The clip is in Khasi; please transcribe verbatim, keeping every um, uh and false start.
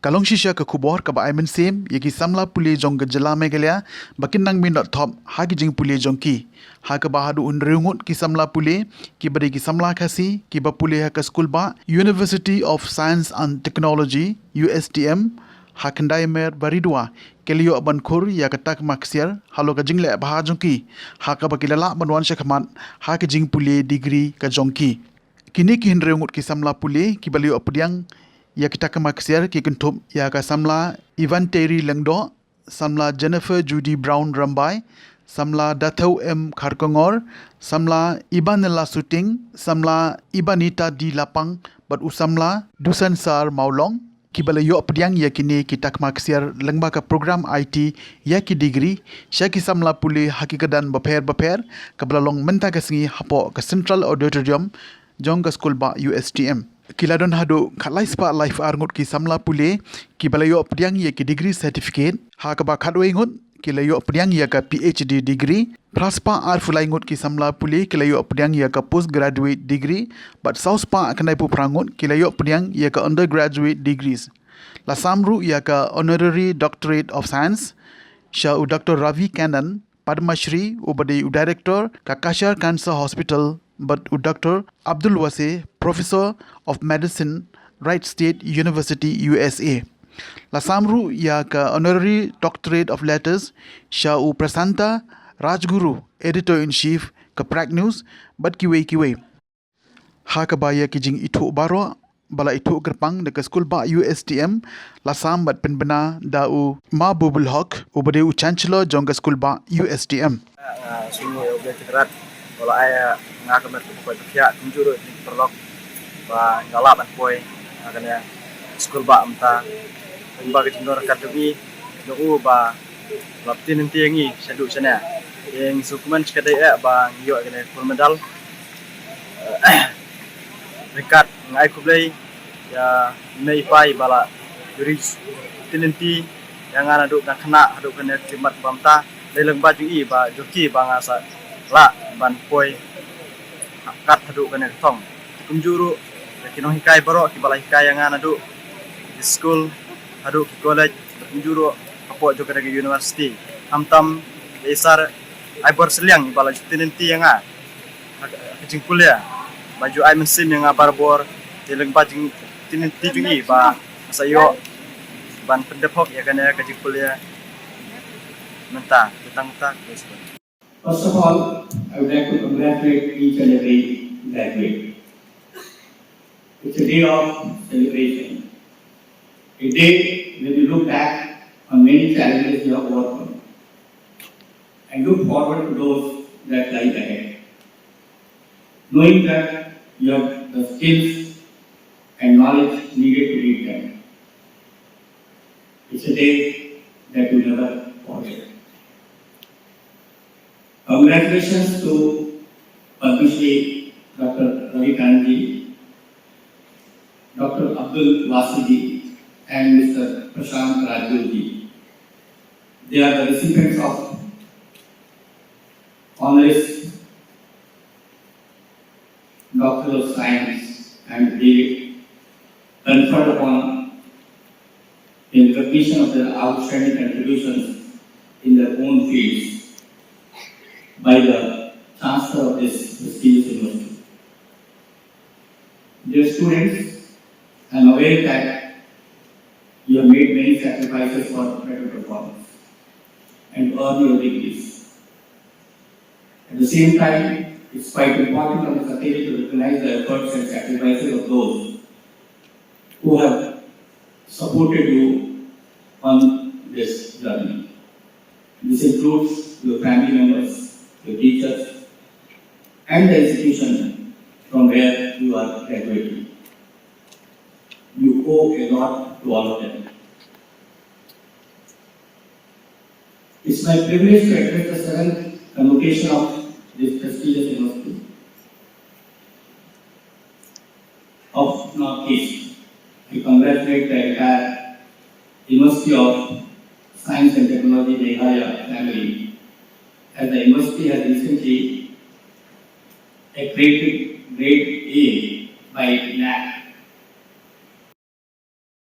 Ka long shisha ka khubor kaba ai mynsiem ïa ki samla pule jong ka jylla Meghalaya ba kin nang mih noh thop ha ki jingpule jong ki. Ha kaba haduh hynriew ngut ki samla pule kiba dei ki samla Khasi kiba pule ha ka skulbah University of Science and Technology, U S T M, ha Khyndai Mer Baridua, ki la ïoh ban khur ïa ka takma ksiar halor ka jingleh bha jong ki, ha kaba ki la lah ban wan shakhmat ha ka jingpule degree ka jong ki. Kine ki hynriew ngut ki samla pule kiba la ïoh pdiang ïa ki takma ksiar ki kynthup ïa ka samla Ivan Terry Lyngdoh, samla Jennifer Judy Brown Rymbai, samla Dathew M Kharkongor, samla Ibanella Suting, samla Ibanita D Lapang bad u samla Dusansar Mawlong, kiba la ïoh pdiang ïa kine ki takma ksiar lyngba ka program I T ïa ki degree sha ki samla pule ha ki kyrdan bapher bapher, kaba la long mynta ka sngi hapoh ka Central Auditorium jong ka skulbah U S T M. Ki la don haduh khatlai spah laiphew ar ngut ki samla pule kiba la ïoh pdiang ïa ki degree certificate, ha kaba khatwei ngut ki la ïoh pdiang ïa ka P H D degree, phra spah arphew lai ngut ki samla pule ki la ïoh pdiang ïa ka postgraduate degree, bad saw spah khyndaiphew phra ngut ki la ïoh pdiang ïa ka undergraduate degrees. La sam ruh ïa ka Honorary Doctorate of Science sha u Doctor Ravi Kannan, Padma Shri, uba dei u Director ka Kashar Cancer Hospital, bad u Doctor Abdul Wase, Professor of Medicine, Wright State University, U S A. La sam ruh ïa ka Honorary Doctorate of Letters sha u Prasanta Rajguru, Editor in Chief ka Prag News, bad kiwei kiwei. Ha kaba ïa ki jingithuh baroh ba la ithuh kyrpang da ka skulbah U S T M, la sam bad pynbna da u Mahbubul Hoque, uba dei u Chancellor jong ka skulbah U S T M. Nga sngew ïa u Blei Tynrai ba la ai ïa nga ka met kaba koit ba khiah, kumjuh ruh ïa ki paralok ba nga lah ban poi ha kane ka skulbah mynta. Kumba ka jingdon ryngkat jong i, jong u ba la pyntip lynti ïa ngi shaduh shane. Ïa ngi sngewkmen shikatdei eh ba ngi ïoh ïa kane ka gold medal. Ryngkat nga ai khublei ïa i mei i pa ba la ïoh ri pyntip lynti ïa nga naduh dang khynnah haduh kane ka jingmut ba mynta. Dei lyngba jong i ba jong ki ba nga sa lah ban poi kat haduh kane ka thong. Kumjuh ruh ïa ki nonghikai baroh kiba la hikai ïa nga naduh ki skul haduh ki college, kumjuh ruh hapoh jong kane ka university. Khamtam ïa i Sir Aibor Sylliang ba la ju pyntip lynti ïa nga ha ka, ha ka jingpule, ba ju ai mynsiem ïa nga barabor, te lyngba jingpyntip lynti jong i ba nga sa ïoh ban pyndep hok ïa kane ka jingpule mynta. Te tang kata. First of all, I would like to congratulate each and every graduate. It's a day of celebration, a day when you look back on many challenges you have overcome and look forward to those that lie ahead, knowing that you have the skills and knowledge needed to meet them. It's a day that you never forget. Congratulations to Padma Shri Doctor Ravi Kannan ji, Doctor Abdul Wasi ji, and Mister Prashant Rajguru ji. They are the recipients of honoris Doctor of Science and they conferred upon in recognition of their outstanding contributions in their own fields by the Chancellor of this prestigious university. Dear students, I am aware that you have made many sacrifices for better performance and earn your degrees. At the same time, it's quite important on this occasion to recognize the efforts and sacrifices of those who have supported you on this journey. This includes your family members, your teachers, and the institution from where you are graduating. You owe a lot to all of them. It's my privilege to address the seventh convocation of this prestigious university. Of Northeast. I congratulate the entire University of Science and Technology Meghalaya family, as the university has recently accredited grade A by NAAC